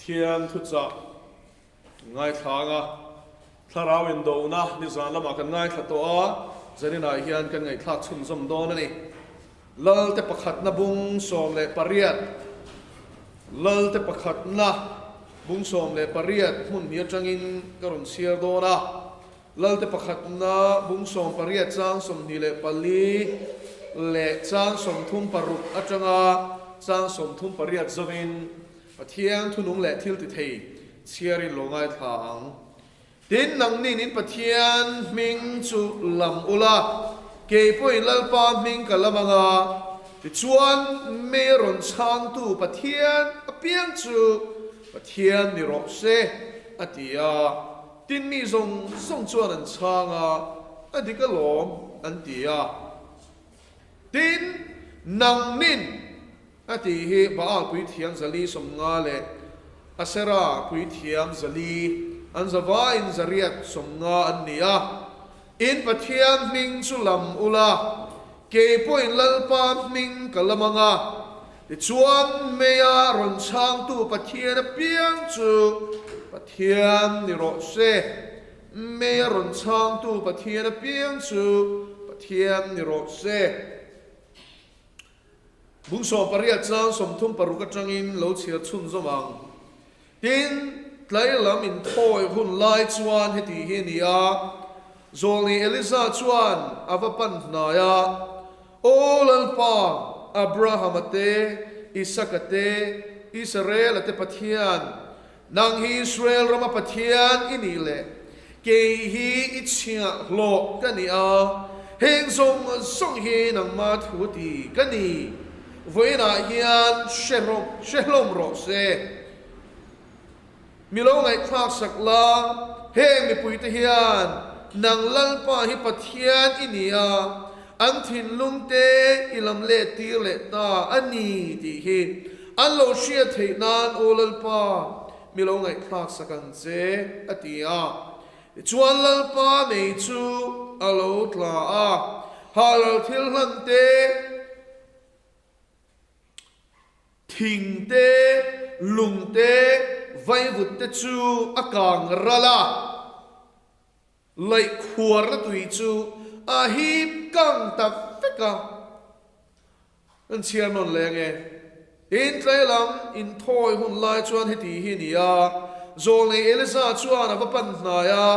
Pathian thuchah ngaithla anga thlarau indona nizan lamah kan ngaithla tawh a, zaninah hian kan ngaihthlak chhunzawm dawn a ni. Lalte pakhatna bung 18, Lalte pakhatna bung 18 hmun hnih atangin ka rawn chhiar dawn a. Lalte pakhatna bung 18 chang 24 leh chang 36 atanga chang 38 zawin Pathian thunung leh thil ti thei chhiarin lo ngaithla ang. Tin, nangnin in Pathian hming chu lam ula, kei pawhin Lalpa hming ka lam ang a, tichuan mei a rawn chhangtu Pathian apiang chu Pathian ni rawh se, a ti a. Tin, mi zawng zawng chuan an chhang a, A dik alawm, an ti a. Tin, nangnin, a tih hi Baal puithiam 400 50 leh Asera puithiam 400, an zavaiin 850 an ni a. In Pathian hming chu lam ula, kei pawhin Lalpa hming ka lam ang a. Tichuan, meia rawn chhangtu Pathian apiang chu Pathian ni rawh se. Meia rawn chhangtu Pathian apiang chu Pathian ni rawh se. Bung 18 chang 36 atangin lo chhiar chhunzawm ang. Tin, tlai lam inthawi hun lai chuan heti hi a ni a, Zawlni Eliza chuan a va pan hnai a, Aw Lalpa, Abrahama te, Isaka te, Israela te Pathian, nang hi Israel rama Pathian i nih leh kei hi i chhiahhlawh ka ni a, heng zawng zawng hi nangma thu ti ka ni. Vawiinah hian hre hlawm rawh se. Mi lo ngaihthlak sak la, heng mipuite hian nang Lalpa hi Pathian i ni a, an thinlung te i lam let tir leh ta a ni tih hi an lo hriat theih nan Aw Lalpa, mi lo ngaihthlak sak ang che, a ti a. Tichuan Lalpa nei chu a lo tla a, halral thil hlan te, Thing te, lung te, vaivut te chu a kang ral a, laih khuarna tui chu a hip kang ta vek a. Kan chhiar nawn leng e. Tin, tlai lam inthawi hun lai chuan heti hi a ni a, Zawlnei Eliza chuan a va pan hnai a,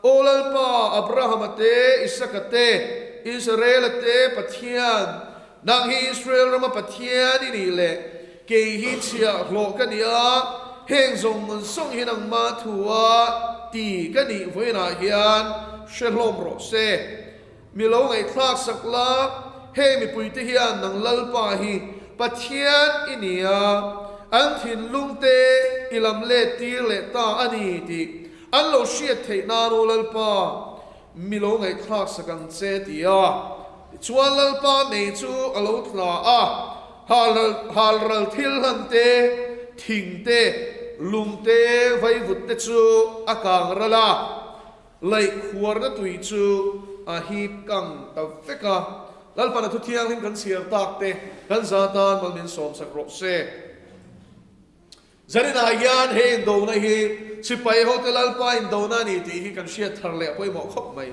Aw Lalpa, Abrahama te, Isaka te, Israela te Pathian, Nang hi Israel rama Pathian i nih leh kei hi chhiahhlawh ka ni a, heng zawng zawng hi nangmah thu a ti ka nih vawiinah hian hre hlawm rawh se. Mi lo ngaihthlak sak la, heng mipuite hian nang Lalpa hi Pathian i ni a, an thinlung te i lam let tir leh ta a ni tih an lo hriat theih nan aw Lalpa, Mi lo ngaihthlak sak ang che ti a, tichuan Lalpa nei chu a lo tla a, halral thil hlan te, thing te, lung te, vaivut te chu a kang ral a, laih khuarna tui chu a hip kang ta vek a. Lalpan a thu thianghlim kan chhiar tak te kan za tan mal min sawmsak rawh se. Zaninah hian he indona hi sipai hote Lalpa indona a ni tih hi kan hriat thar leh a pawimawh khawp mai.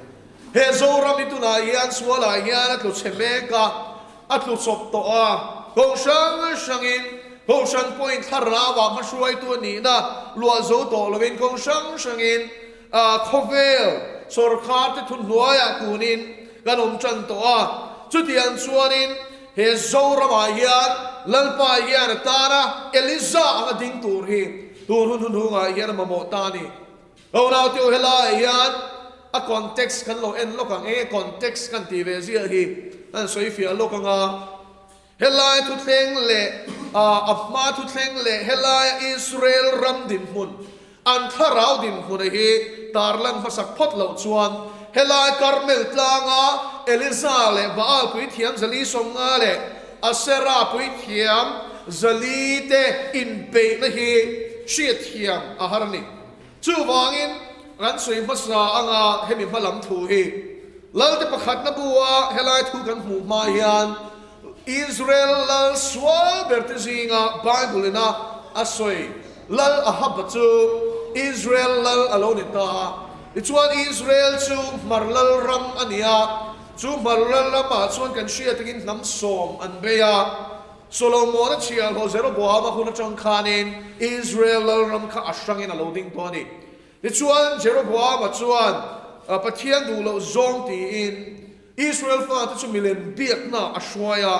He Zoram hi tunah hian sualah hian a tlu chhe mek a, a tlu chawp tawh a, ko hrang hrangin Kohhran pawhin thlarau-ah hmahruaitu a nihna luah zo tawh lovin ko hrang hrangin khawvel sawrkhar te thuhnuaiah kunin kan awm tan tawh a. Chutiang chuanin He Zoramah hian Lalpa hian a tana Eliza anga ding tur hi tun hun hunhungah hian a mamawh ta a ni. Ho naute u helaiah hian a context kan lo en lawk ang, enge context kan tih ve ziah hi kan sawi fiah lawk ang a. Helai thuthleng leh a hma thuthleng leh helaia Israel ram dinhmun An thlarau dinhmuna hi tarlan hmasak phawt loh chuan helai Karmel tlanga Eliza leh Baal puithiam 450 leh Asera puithiam 400 te inbeihna hi hriatthiam a har a ni. Chuvangin kan sawi hmasa anga hemi hmalam thu hi Lalte pakhatna bua helai thu kan hmuh hma hian Israel lal sual berte zinga Bible-ina a sawi. Lal Ahaba chu Israel lal a lo ni ta a. Tichuan Israel chu hmar lal ram a ni a, chu hmar lal ramah chuan kan hriat angin hnam sawm an bei a. Solomona chhiahhlawh Jeroboama hun atang khanin Israel lal ram kha a hrangin a lo ding tawh a ni. Tichuan Jeroboama chuan Pathian duh loh zawng tiin Israel fate chu milem biakna a hruai a.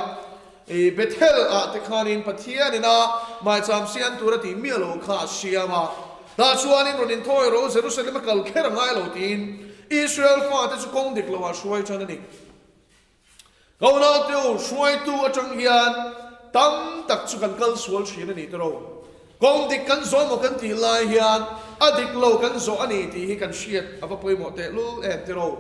Bethel ah te khanin Pathian ina maicham siam tur a tih miah lo kha a siam a. Tah chuanin rawn inthawi ro Jerusalem a kal kher a ngai lo tiin Israel fate chu kawng dik loah hruai tan a ni. Kaunau teu hruaitu atang hian tam tak chu kan kal sual thin a ni tawh. Kawng dik kan zawh maw kan tih lai hian a dik lo kan zawh a ni tih hi kan hriat a va pawimawh tehlul em tiraw.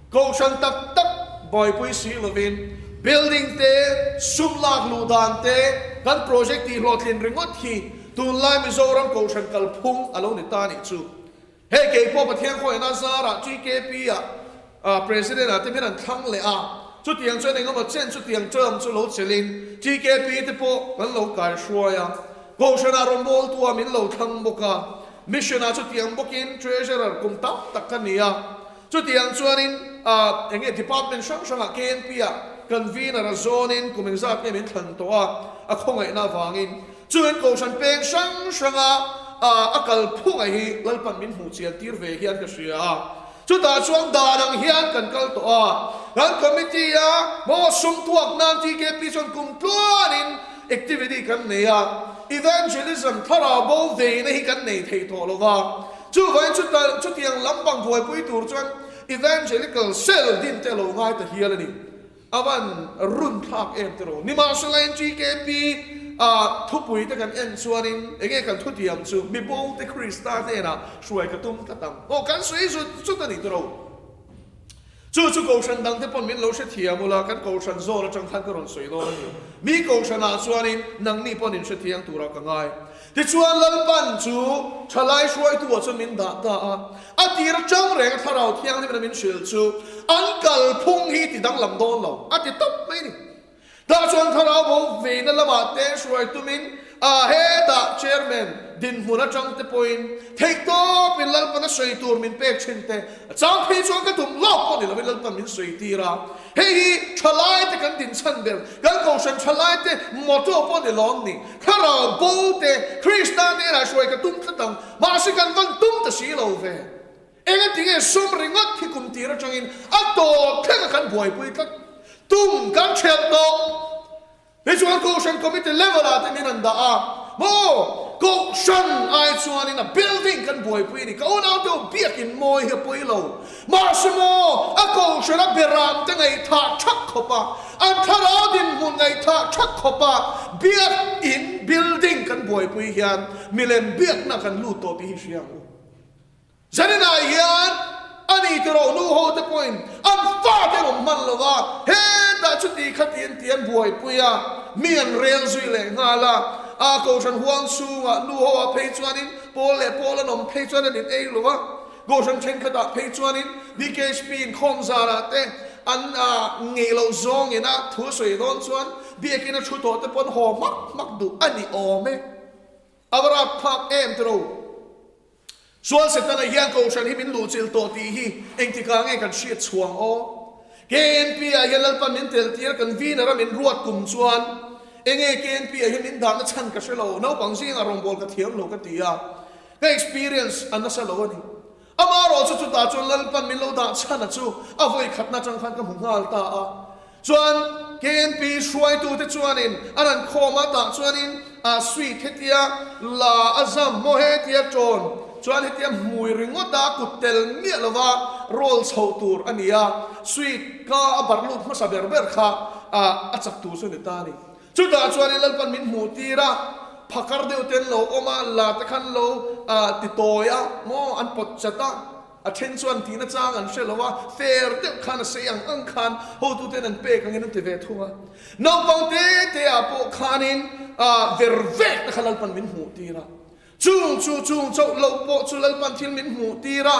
Kohhran tak tak buaipui si lovin building te, sum lak luh dan te, kan project tih hlawhtlin ringawt hi tunlai Mizoram Kohhran kalphung a lo ni ta nih chu. Hei kei pawh Pathian khawiahna zarah TKP ah President ah te min an thlang leh a, chutiang chuan engemaw chen chutiang term chu lo chelhin TKP te pawh kan lo kai hruai a, Kohhran ah rawngbawltu ah min lo thlang bawk a, Mission ah chutiang bawkin Treasurer kum tam tak ka ni a, chutiang chuanin enge department hrang hrang ah KNP ah convener a zawnin kum engzat nge min thlan tawh a, a khawngaihna avangin Chuan Kohhran peng hrang hranga a kal phunga hi Lalpan min hmuh chian tir ve hian ka hria a. Chutah chuan dan ang hian kan kal tawh a. Kan committee a maw sum tuak nan TKP chuan kum tluanin activity kan nei a. Evangelism thlarau bo veina hi kan nei thei tawh lo va. Chuvangin chuta chutiang lampang buaipui tur chuan Evangelical Cell din te a lo ngai ta hial a ni. A van run thlak em te rawh. Nimahsela NGKP ah thupui te kan en chuanin enge kan thutiam chu mi bo te Krista hnenah hruai ka tum tlat ang. Aw kan sawi zut zut a ni te rawh. Chu chu kohhran dang te pawn min lo hrethiam ula kan kohhran zawn atang khan ka rawn sawi dawn a ni. Mi kohhran ah chuanin nangni pawn in hrethiang turah ka ngai. Tichuan Lalpan chu thalai hruaitu ah chuan min dah ta a, a tir atang reng a Thlarau Thianghlim in a min hrilh chu an kalphung hi ti danglam dawn lo a ti tawp mai a ni. Tah chuan Thlarau bo veina lamah te hruai tumin a hetah Chairman dinhmun atang te pawhin theihtawpin Lalpan a sawi tur min pek thin te a chang phei chuan ka tum lawk pawh ni lovin Lalpan min sawi tir a. Hei hi thalai te kan dinchhan ber, kan kohhran thalai te motto pawh ni lawm ni. Thlarau bo te Krista hnenah hruai ka tum tlat ang, mahse kan van tum ta si lo ve. Engatinge sum ringawt hi kum tir atangin a tawp thleng a kan buaipui tlat. Tum kan ṭhelh tawh. Hei chuan Kohhran Committee level ah te min an dah a, maw Kohhran ai chuanin a building kan buaipui a ni. Ka unau te u biakin mawi hi a pawi lo. Mahse maw a Kohhran a beram te ngaihthah thak khawp a, an thlarau dinhmun ngaihthah thak khawp a biakin building kan buaipui hian milem biakna kan lut tawh tih hi hria ang u. Zaninah hian a ni ti rawh nu ho te pawhin an fate an awm hman lo va, hetah chuti khati an ti an buaipui a, mi an rel zui leh nghal a, a Kohhran huang chhungah nu ho ah phei chuanin pawl leh pawl an awm phei chuan an in ei lo va, Kohhran thenkhatah phei chuanin BKHP inkhawm zanah te an ngeih loh zawngin a thu sawi dawn chuan biakin a thu tawh te pawn haw hmak hmak duh a ni awm e. A va rapthlak em tiro. Sual Setana hian Kohhran hi min luhchilh tawh tih hi engtikah nge kan hriat chhuang aw? KNP ah hian Lalpan min tel tir kan Wiener a min ruat kum chuan enge KNP ah hian min dahna chhan ka hre lo, naupang zingah rawngbâwl ka thiam lo ka ti a, ka experience a nasa lo a ni. Amaherawh chu chutah chuan Lalpan min lo dah chhan a chu a vawi khatna atang khan ka hmu nghal ta a. Chuan KNP hruaitute chuanin an an khawm a, tah chuanin a sweet hetia la a zam maw hetia ṭawn chuan hetia hmui ringawt a kut tel miah lova roll chhoh tur a ni a, sweet ka a barh lut hmasa ber ber kha a chak tur chu a ni ta a ni. Chutah chuanin Lalpan min hmuh tir a, phakar deuh te an lo awm a, la te khan lo ti tawi a maw an pawt chat a. A then chuan tihna chang an hre lo a, fair deuh khan a sei ang ang khan hotuten an pek angin an ti ve thung a. Naupang te te ah pawh khanin ver vek te kha Lalpan min hmuh tir a. Chung chu chung chauh loh pawh chu Lalpan thil min hmuh tir a.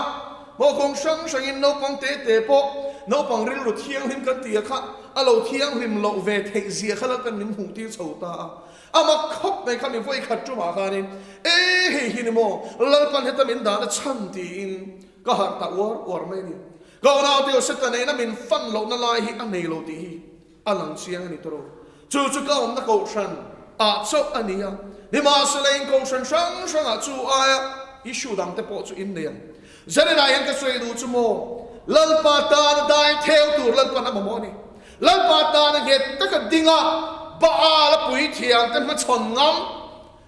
Maw kawng hrang hrangin naupang te te pawh naupang rilru thianghlim kan ti a kha a lo thianghlim loh ve theih zia kha Lalpan min hmuh tir chho ta a. A mak khawp mai kha mi vawi khat tumah khanin, E hei hi ni maw, Lalpan heta min dahna chhan tiin ka harh ta uar uar mai a ni. Ka unau te Setana ina min fan lohna lai hi a nei lo tih hi a lang chiang a ni tawh. Chu chu ka awmna kohhran ah chauh a ni a, nimahsela in kohhran hrang hrangah chu aia issue dang te pawh chu in nei ang. Zaninah hian ka sawi duh chu maw, Lalpa tana dai theu tur Lalpan a mamawh a ni. Lalpa tana nghet taka dinga Baal a puithiam te hmachhawn ngam,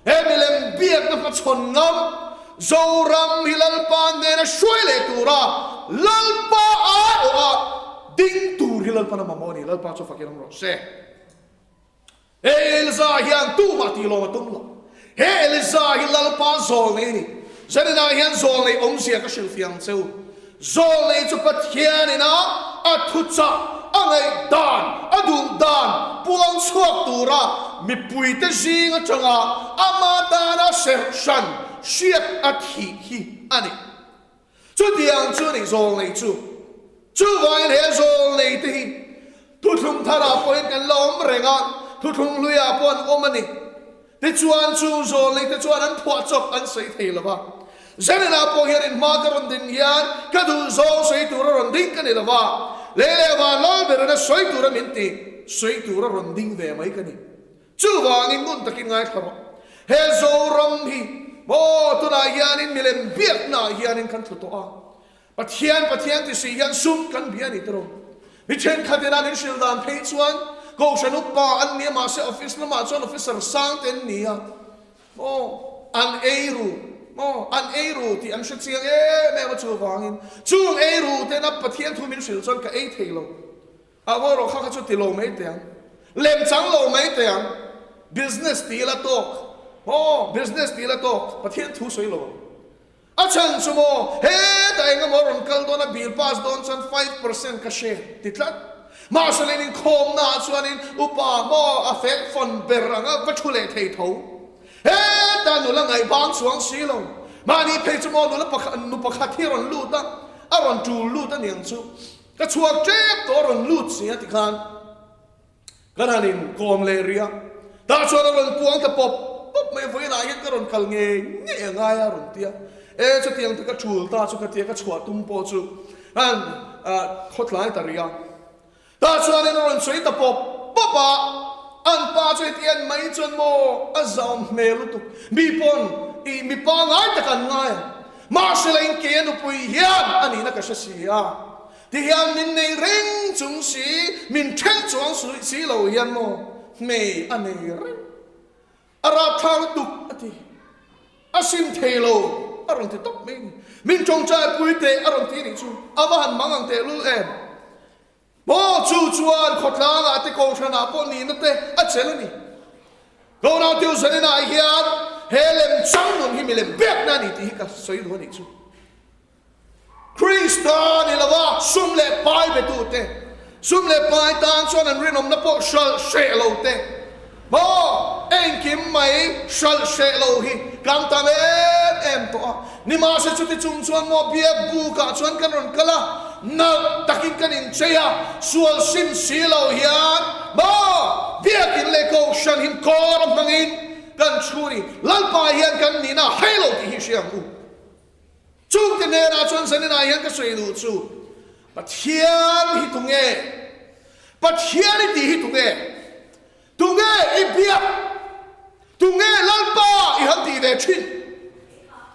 he milem biakna hmachhawn ngam, Zoram hi Lalpa hnena hruai leh tura Lalpa aiawha ding tur hi Lalpan a mamawh a ni. Lalpa chu fakin awm rawh se. He Eliza hian tumah tih lawm a tum lo. He Eliza hi Lalpa zawlnei a ni. Zaninah hian zawlnei awmzia ka hrilhfiah ang che u. Zawlnei chu Pathianin a a thuchah, a ngaihdan, a duhdan puang chhuak tura mipuite zing atanga ama tana serh hran hriat a thih hi a ni. Chutiang chu a ni zawlnei chu. Chuvangin he zawlnei te hi thuthlung tharah pawhin kan la awm reng a, thuthlung hluiah pawh an awm a ni. Tichuan chu zawlnei te chuan an phuah chawp an sawi thei lo va. Zenenah pawh hian inhma ka rawn din hian ka duh zawng sawi tur a rawn ding ka ni lo va, lei leh van lal berin a sawi tur a min ti sawi tur a rawn ding ve mai ka ni. Chuvangin ngun takin ngaithla rawh. He Zoram hi maw tunah hianin milem biaknaah hianin kan tlu tawh a. Pathian Pathian ti si hian sum kan bia a ni tawh. Mi thenkhatin an inhrilh dan phei chuan Kohhran upa an nia mahse office lamah chuan officer sang te an ni a. Maw an ei ru maw an ei ru tih an hre chiang em em a chuvangin chung ei ru tena Pathian thu min hrilh chuan ka ei thei lo. A ngawi rawh kha kha chu ti lo mai teh ang. Lem chang lo mai teh ang. Business ti ila tawk. Aw, business ti ila tawk. Pathian thu sawi lo ang. A chhan chu maw, hetah eng emaw rawn kal dawn a, bill pass dawn chuan 5% ka share ti tlat. Mahse leh inkhawmna ah chuanin upa maw a fek fawn ber ang a va thu leh thei tho. Hetah nula ngaihbang chuang si lo. Mahni phei chu maw nula pakhat, nu pakhat hi a rawn lut a, a rawn tul lut a niang chu. Ka chhuak tep tawh a rawn lut si a tikhan kan han in kawm leh rih a, tah chuan a rawn puang ta pawp pawp mai a, vawiinah hian ka rawn kal ngei ngei a ngai a rawn ti a, e chutiang te ka tul ta chu ka tia ka chhuah tum pawh chu han khawtlai ta rih a, tah chuanin a rawn sawi ta pawp pawp a, an pa chu heti en mai chuan maw a zahawm hmel lutuk, mi pawn ih mipa ngai tak an ngai ang. Mahse la in kei a nupui hian a nihna ka hre si a, ti hian min nei reng chung si, min then chuang si lo hian maw hmei a nei reng. A rapthlak lutuk a ti. A sim thei lo a rawn ti tawp mai a ni. Min tawngtai pui teh a rawn ti nih chu a va han mang ang teh lul em. Maw chu chuan khawtlangah te kohhranah pawh nihna te a chelh a ni. Ronald Teuzaninah hian he lem chang nun hi milem biakna a ni tih hi ka sawi duh a nih chu. Krista ni lova sum leh pai betute, sum leh pai tan chuan an rinawmna pawh hralh hreh lo te, maw engkim mai hralh hreh lo hi kan tam em em tawh a. Nimahse chuti chung chuan maw biak bukah chuan kan rawn kal a, nalh takin kan inchei a, sual sim si lo hian maw biakin leh kohhran hin kawr a hmangin kan chhun i, Lalpa hian kan nihna a hai lo tih hi hria ang u. Chungte hnenah chuan zaninah hian ka sawi duh chu, Pathian hi tunge? Pathian i tih hi tunge? Tunge i biak? Tunge Lalpa i han tih ve thin?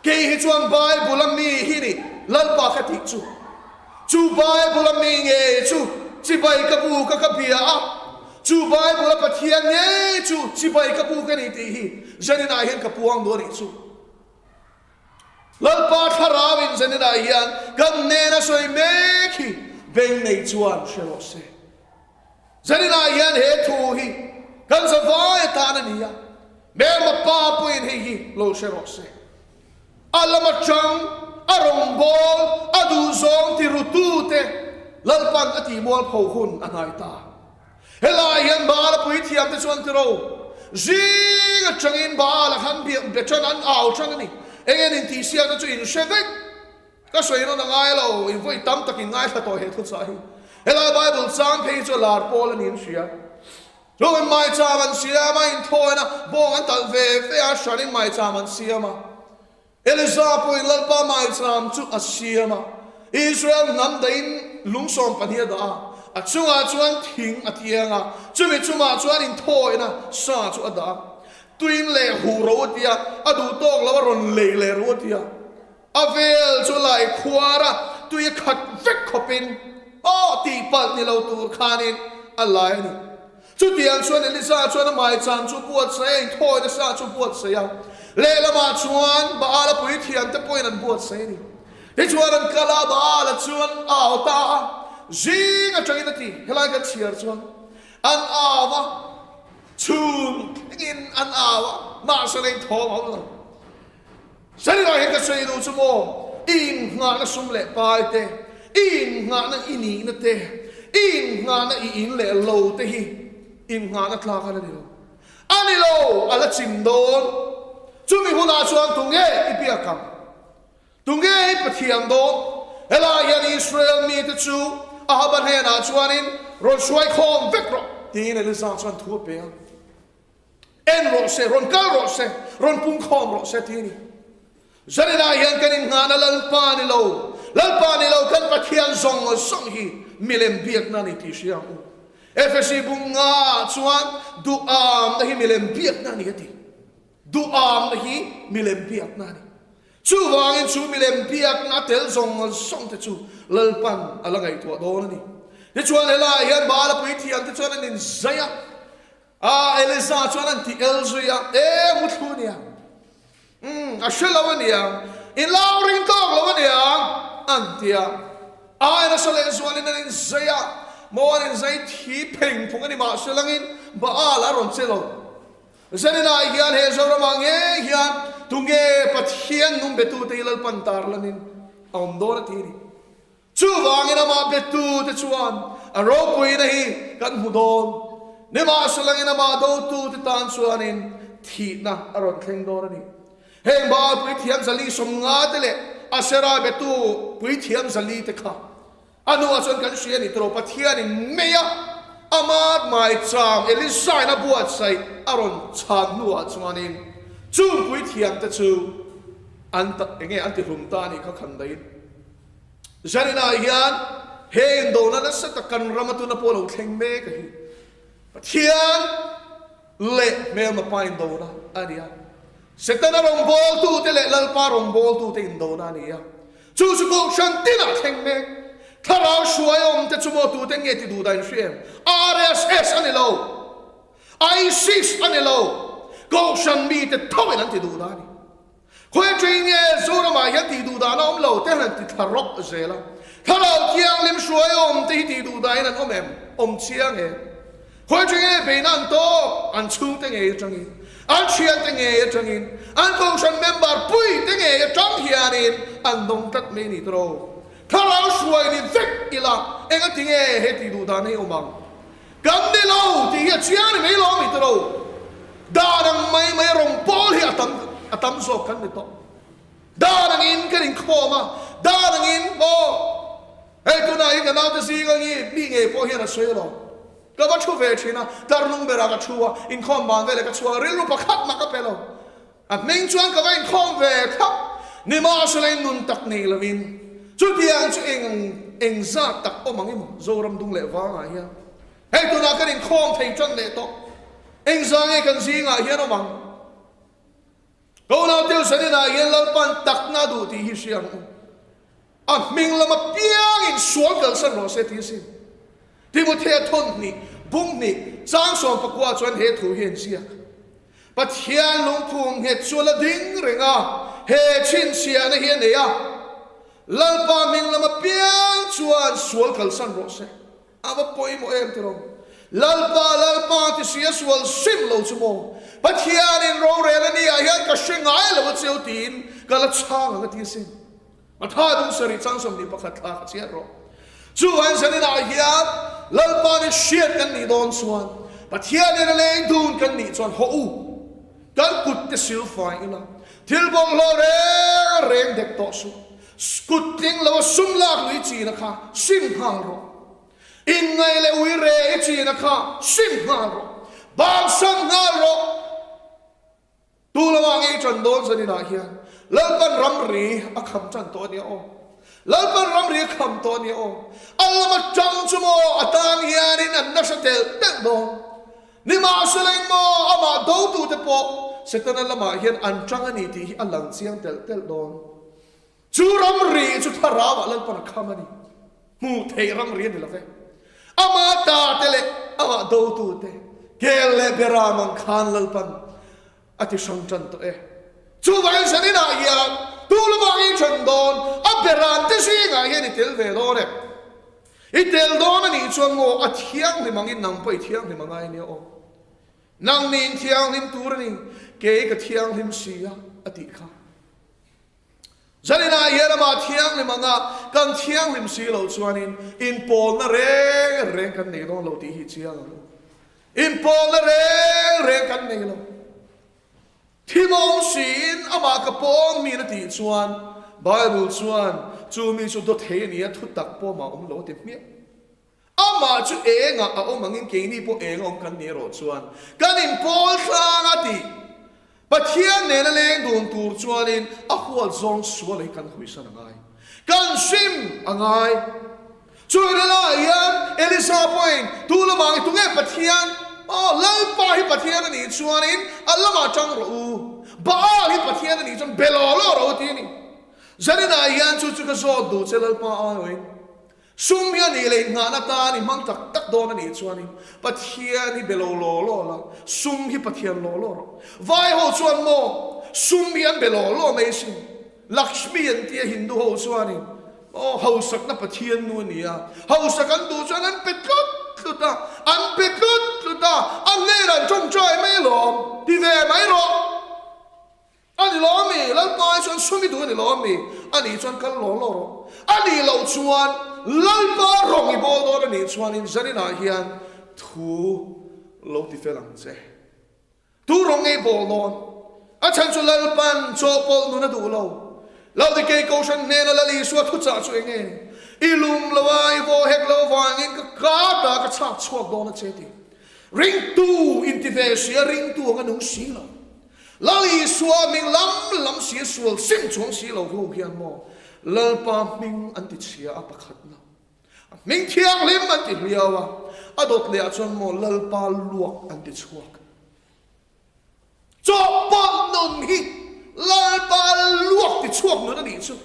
Kei hi chuan Bible a mi hi ni Lalpa ka tih chu. Chu Bible a mi ngei chu chibai ka bu ka ka bia a, chu Bible a Pathian ngei chu chibai ka bu ka ni tih hi zaninah hian ka puang duh a nih chu. Lalpa thlarau in zaninah hian kan hnena sawi mek hi beng nei chuan hre rawh se. Zaninah hian he thu hi kan zavai atan a ni a, Hmelma pa pawhin hei hi lo hre rawh se. A lam atang a rawngbâwl a duhzawng ti rutute Lalpan a tihmualpho hun a hnai ta. Helai hian Baal a puithiamte chuan ti ro, zing atangin Baal a khan biak be tan an au tan a ni. Eng en intihsiakna chu in hre vek. Ka sawi rawn a ngai lo, in vawi tam tak in ngaithla tawh he thuchah hi. Helai Bible chang phei chu lar pawl a niin hria. Chuan maicham an siam a, inthawina bawng an talh ve ve a, hranin maicham an siam a. Elisa pawhin Lalpa maicham chu a siam a, Israel hnam dahin lungsawm pahnih a dah a, a chungah chuan thing a tiang a, chumi chungah chuan inthawina sa chu a dah a. Tuin leh huh ro a ti a, a duh tawk lo a rawn lei leh ro a ti a. A vel chu lai khuar a, tui a khat vek khawpin aw tih palh ni lo tur khanin a lai a ni. Chutiang chuan Elisa chuan a maicham chu buatsaih a, inthawi nasa chu buatsaih a, lehlamah chuan Baala puithiamte pawhin an buatsaih a ni. Tichuan an kal a, Baala chuan a au ta a, zing atangin a ti, helai kan chhiar chuan an au a, chhun thlengin an au a, mahse lei thawm a awm lo. Sarilai hian ka sawi duh chu maw, i innghahna sum leh pai te, i innghahna i nihna te, i innghahna i in leh lo te hi innghahna tlak a la ni lo. A ni lo, a la chim dawn. Chumi hunah chuan tunge i biak ang? Tunge i Pathian dawn? Helai hian Israel mite chu Ahaba hnenah chuanin rawn hruai khawm vek rawh, tiin Elisa chuan thu a pe a. En rawh se, rawn kal rawh se, rawn pung khawm rawh se tih a ni. Zaninah hian kan innghahna Lalpa ni lo, Lalpa ni lo kan Pathian zawng zawng hi milem biakna a ni tih hria ang u. Efesi bung ngaah chuan duhamna hi milem biakna a ni a ti. Duhamna hi milem biakna a ni. Chuvangin chu milem biakna a tel zawng zawng te chu Lalpan a la ngaihtuah dawn a ni. Tichuan helaiah hian Baala puithiam te chuan an inzai a. A, Eliza chuan an ti el zui a, E, muthlu nia. Umm, a hre lo a niang, i lau ring tawk lo a niang, an ti a. A nasa leh zualin an inzai a, maw an inzai thi pheng phung a ni mahse langin Baal a rawn che lo. Zaninah hian he Zoramah ngei hian tunge Pathian nung betute hi Lalpan tarlanin a awm dawn a ti a ni. Chuvangin amah betute chuan a ropuina hi kan hmu dawn. Nimahselangin amah dotute tan chuanin thihna a rawn thleng dawn a ni. Heng Baal puithiam zali 50 te leh Asera betu puithiam zali te kha a hnuah chuan kan hria a ni tawh. Pathianin mei a ama maicham Elisain a buatsaih a rawn chhan hnuah chuanin chung puithiamte chu an enge an tihlum ta a nih kha khandaiin. Zaninah hian he indona nasa tak kan rama tuna pawh lo thleng mek a hi Pathian leh hmelma pa indona a ni a. Setana rawngbawltute leh Lalpa rawngbawltute indona a ni a. Chu chu kohhran tinah thleng mek. Thlarau hruai awmte chu maw tute nge ti duh dahin hria em? RSS a ni lo. ISIS a ni lo. Kohhran mite thoin an ti duh da a ni. Khawi aṭangin nge Zoramah hian tih duh dan a awm lo te han ti thla rawk zel a. Thlarau thianghlim hruai awm te hi tih duh dahin an awm em? Awm chiang e. Khawi aṭangin nge beihna an tawk? An chhungte ngei aṭangin, an thiante ngei aṭangin, an kohhran member puite ngei aṭang hianin an dawng tlat mai ni tawh. Thlarau hruai ni vek ila engati nge he tih duh dan hi awm ang? Kan ni lo tih hi a chiang ni mai lo a mi tawh lo. Dan ang mai mai rawng pawl hi a tam a tam zawk kan ni tawh. Dan angin kan inkhawm a, dan angin maw hei tunah hi ka naute zing angi mi ngei pawh hian a sawi alawm. Ka va thu ve thin a, tlarhnung berah ka thu a, inkhawm ban veleh ka chhuak a, rilru pakhat mah ka pe lo. A hming chuan ka va inkhawm ve thlap. Nimahsela in nun tak nei lovin chutiang chu eng eng zat tak awm ang emaw Zoram dung leh vangah hian hei tunah kan inkhawm thei tan leh tawh. Eng za nge kan zingah hian awm ang? Ka unau tel zaninah hian Lalpan takna duh tih hi hria ang u. A hming lama piangin sual kalsan rawh se tih a sin. Timothea thawn hnih, bung hnih, chang 19 chuan he thu hi an ziak. Pathian lungphum nghet chu a la ding reng a, he chhinchhiahna hi a nei a, Lalpa hming lama piang chuan sual kalsan rawh se. A va pawimawh em tiraw? Lalpa, Lalpa ti si a sual sim lo chu maw? Pathianin rorel a nia hian ka hre ngai lo a cheu tiin ka la chhang ang a ti asin. Matha dung sarih chang 21 thla kha chhiat rawh. Chu an zaninah hian Lalpa ni hriat kan nih dawn chuan Pathianin a leng dun kan nih chuan haw u, kan kut te sil fai ila, thil bawlhhlawh reng reng dek tawh suh, kut tling lo a sum lak lui china kha sim nghal rawh. Inngaih leh ui re i china kha sim nghal rawh. Bansan nghal rawh. Tu lamah ngei ṭan dawn zaninah hian Lalpan ramri a kham ṭan tawh a nia aw. Lalpan ramri a kham tawh a nia aw. A lama ṭang chu maw a tan hianin an nasa telh telh dawn. Nimahsela eng maw amah dotute pawh Setana lamah hian an ṭang a ni tih hi a lang chiang telh telh dawn. Chu ramri chu thlarauah Lalpan a kham a ni. Hmuh theih ramri a ni lo ve. Amah tate leh amah dotute kel leh beram ang khan Lalpan a ti hrang tan tawh e. Chuvangin zaninah hian tu lamah nge i then dawn? A beramte zingah hian i tel ve dawn em? I tel dawn a nih chuan maw a thianghlim angin nang pawh i thianghlim a ngai nia aw. Nang niin thianghlim tur a ni, kei ka thianghlim si a, a tih kha. Zaninah hian amah thianghlim anga kan thianghlim si loh chuanin inpawlna reng reng kan nei dawn lo tih hi chiang ang u. Inpawlna reng reng kan nei lo. Thimawm siin amah ka pawn min a tih chuan Bible chuan chu mi chu dawthei a ni a, thutak pawh amah awm lo a ti hmiah. Amah chu engah a awm angin keini pawh eng a awm kan nih erawh chuan kan inpawl tlang a ti. Pathian nena leng dun tur chuanin a huat zawng sual hi kan huisan a ngai. Kan hrim a ngai. Chu rilaiah hian Elisa pawhin tu lamah nge tunge Pathian? Aw, Lalpa hi Pathian a nih chuanin a lamah tang rawh u. Baal hi Pathian a nih chuan be law law rawh u ti a ni. Zaninah hian chu chu ka zawt duh che Lalpa aiawhin. Sum hi a nih leh inngahna tan i hmang tak tak dawn a nih chuanin Pathian hi be lo law law la, sum hi Pathian law law rawh. Vai ho chuan maw sum hi an be law law mai sin. Lakshmi an tia Hindu ho chuanin aw hausakna Pathian nu a ni a, hausak an duh chuan an pe tlut tlut a, an pe tlut tlut a, a hnen an tawngtai mai alawm, ti ve mai rawh. A ni lo ami? Lalpa ai chuan sum i duh a ni lo ami? A nih chuan kal law law rawh. A nih loh chuan Lalpa rawng i bawl dawn a nih chuanin zaninah hian thu lo ti fel ang che. Tu rawng nge i bawl dawn? A chhan chu Lalpan chawhpawlh nun a duh lo. Laodikei Kohhran hnena Lal Isua thuchah chu eng nge ni? I lum lo a, i vaw hek lo vangin ka kata ka chhak chhuak dawn a che ti. Ringtu inti ve si a, ringtu anga nung si lo. Lal Isua hming lam lam si a sual sim chuang si lo ho hian maw Lalpa hming an ti chhia a pakhatna a hming thianghlim an ti hliau a, a dawt leh ah chuan maw Lalpa luak an ti chhuak. Chawhpawlh nun hi Lalpa luak ti chhuak nun a nih chu.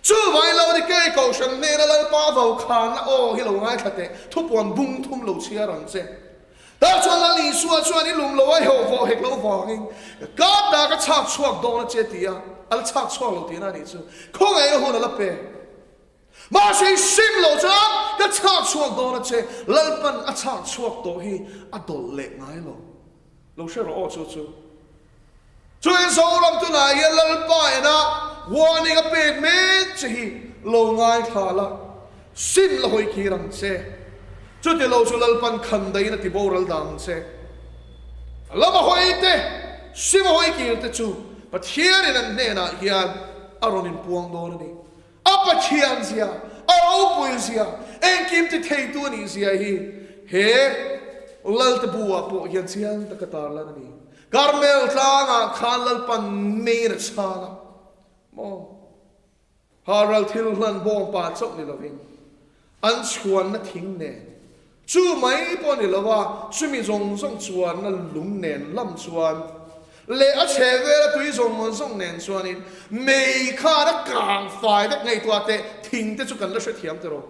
Chuvangin lo ni kei Kohhran hnena Lalpa vaukhana aw hi lo ngaithla teh, thupuan bung thum lo chhiar ang che. Tah chuan Lal Isua chuan i lum lo a heuh vawh hek lo vangin ka ta ka chhak chhuak dawn a che ti a, a la chhak chhuak lo tihna a nih chu. Khawngaih a hun a la pe. Mahse i sim lo chuan ka chhak chhuak dawn a che, Lalpan a chhak chhuak tawh hi a dawlh leh ngai lo. Lo hre rawh aw chu chu. Chuan Zoram tunah hian Lalpa ena warning a pek mek che hi lo ngaithla la, sim la hawi kir ang che. Chuti lo chu Lalpan khan daiin a ti boral dan ang che. A lama hawi te, sim a hawi kir te chu Pathianin an hnenah hian a rawn inpuang dawn a ni. A Pathian zia, a ropui zia, engkim ti theitu a nih zia hi he Lalte bu-ah pawh hian chiang taka tarlan a ni. Karmel tlangah khan Lalpan meiin a chhang a, maw? Haral thil hlan bawngpa chauh ni lovin an chhuanna thing nen, chu mai pawh ni lova chumi zawng zawng chuanna lung nen lam chuan leh a chhe vela tui zawng zawng nen chuanin mei khan a kang fai vek ngaihtuah teh thing te chu kan la hrethiam tiraw?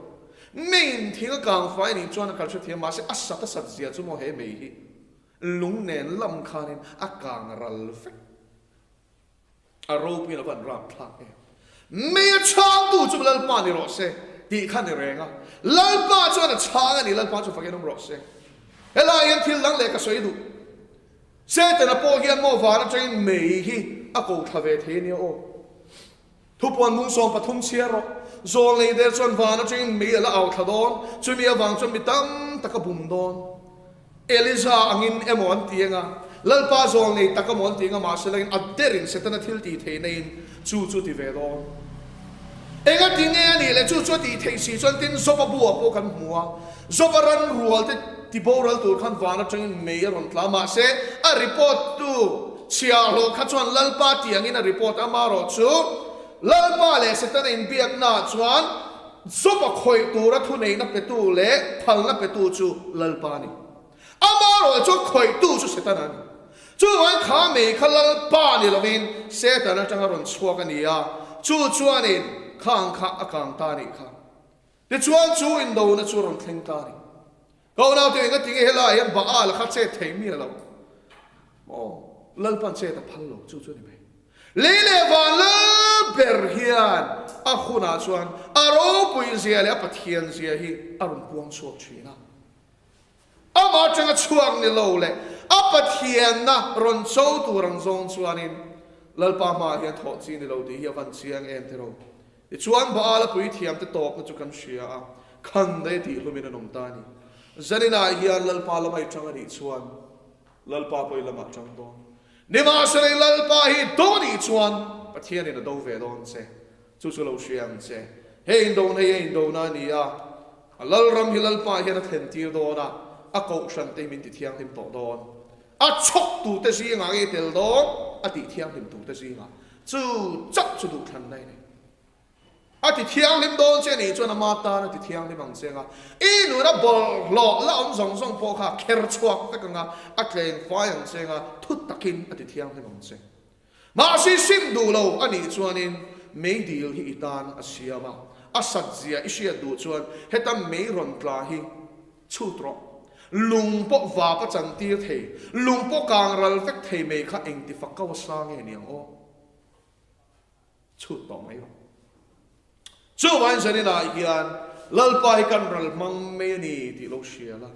Meiin thing a kang fai nih chuan a kal hrethiam mahse a sat a sat zia chu maw he mei hi lung nen lam khanin a kang ral vek. A ropuiin a van rap thlak em. Mei a chhangtu chu Lalpa ni rawh se tih kha ni reng a. Lalpa chuan a chhang a ni, Lalpa chu fakin awm rawh se. Helai hian thil dang leh ka sawi duh. Setana pawh hian maw van atangin mei hi a ko thla ve thei a nia aw. Thupuan mung 13 chhiar rawh. Zawl nei der chuan van atangin mei a la au thla dawn, chumi avang chuan mi tam tak a bum dawn. Eliza angin emaw an ti eng a, Lalpa zawl nei tak emaw an ti eng a, mahse langin a derin Setana thil tih theih neiin chu chu ti ve dawn. Engati nge a nih le? Chu chu a tih theih si chuan tin Joba buah pawh kan hmu a, Joba ran rual te tiboral tur khan van atangin mei a rawn tla. Mahse, a report tu chhiahhlawh kha chuan Lalpa tih angin a report a, amaherawhchu Lalpa leh Setana inbiaknaah chuan Joba khawih tura thuneihna petu leh phalna petu chu Lalpa a ni. Amaherawhchu khawihtu chu Setana a ni. Chuvangin kha mei kha Lalpa ni lovin Satan atanga rawn chhuak a ni a, chu chuanin khang kha a kang ta a nih kha. Tichuan chu indona chu a rawn thleng ta a ni. Ka unaute enga tinge helaiah hian Baal kha chet thei mi a lo? Maw? Lalpa'n chet a phal lo, chu chu a ni mai. Lei leh van lal ber hian a hunah chuan a ropui zia leh a Pathian zia hi a rawn puang chhuak thin a. Amah atanga chhuak ni lo leh a Pathianna rawn cho tur ang zawng chuanin Lalpa hmaah hian thawh chi ni lo tih hi a van chiang em tiraw? Tichuan Baal a puithiamte tawpna chu kan hria a, khan daih tih hlumin an awm ta a ni. Zaninah hian Lalpa lama i tang a nih chuan Lalpa pawh i lamah tang dawn. Nimahsela i Lalpa hi do a nih chuan Pathianin a do ve dawn che. Chu chu lo hria ang che. He indona hi a indona a ni a, a Lalram hi Lalpa hian a thlen tir dawn a, a kohhran te hi min ti thianghlim tawh dawn. A chhawk tute zingah nge tel dawn? A tih thianghlim tute zingah. Chu chauh chu duhthlanna i nei. A ti thianghlim dawn che nih chuan ama tan a ti thianghlim ang che anga, i nuna bawlhhlawh la awm zawng zawng pawh kha a kher chhuak vek anga, a tleng fai ang che anga, thu takin a ti thianghlim ang che. Mahse sim duh lo a nih chuanin meidil hi i tan a siam a, a sat zia i hriat duh chuan heta mei rawn tla hi chhut rawh. Lung pawh vap a chan tir thei, lung pawh kang ral vek thei mei kha engti fak kau a sa nge niang aw? Chhut tawh mai rawh. Chuvangin zaninah hian Lalpa hi kan ral hmang mai a ni tih lo hria la.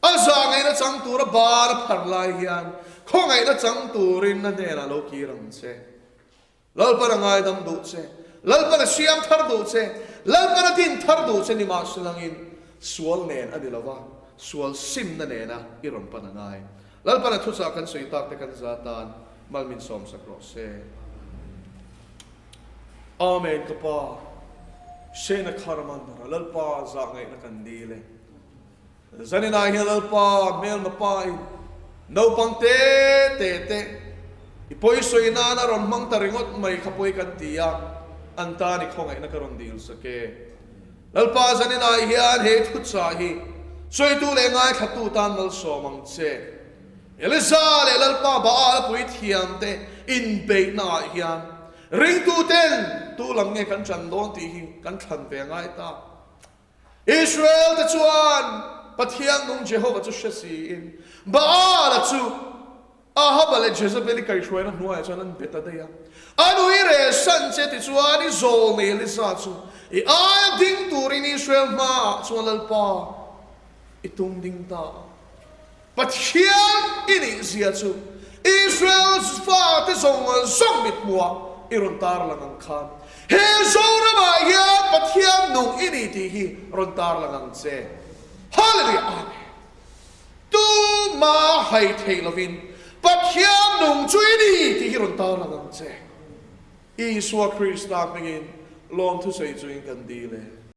A zahngaihna chang tura bar a phar lai hian khawngaihna chang turin a hnenah lo kir ang che. Lalpan a ngaidam duh che, Lalpan a siam thar duh che, Lalpan a din thar duh che nimahselangin sual nen a ni lo va, sual simna nena i rawn pan a ngai. Lalpan a thuchah kan sawi tak te kan za tan mal min sawmsak rawh se. Amen ka pa Shena Kharamandara Lalpa zah ngaihna kan dil e. Zaninah hian Lalpa hmelma pa in naupang te te te i pawi sawi nana rawn hmang ta ringawt mai kha pawi kan ti a, an tan i khawngaihna ka rawn dil sak e. Lalpa zaninah hian he thuchah hi sawitu leh ngaithlatu tan malsawm ang che. Elisa leh Lalpa Baal a puithiamte inbeihnaah hian ringtuten tu lam nge kan ṭan dawn tih hi kan thlan ve a ngai ta. Israel-te chuan Pathian nung Jehova chu hre siin Baal-a chu Ahaba leh Jezebel-i kaihhruaina hnuaiah chuan an be ta daih a. A nui reh san che tichuan i zawl nei Elisa chu i aia ding turin Israel hmaah chuan Lalpa i tum ding ta a. Pathian i nih zia chu Israel fate zawng zawng mithmuah i rawn tarlang ang khan he Zoramah hian Pathian nung i ni tih hi rawn tarlang ang che. Hallelujah Amen. Tuma hai theih lovin Pathian nung chu i ni tih hi rawn tarlang ang che. Isua Krista hmingin lawmthu sawi chungin kan dil e.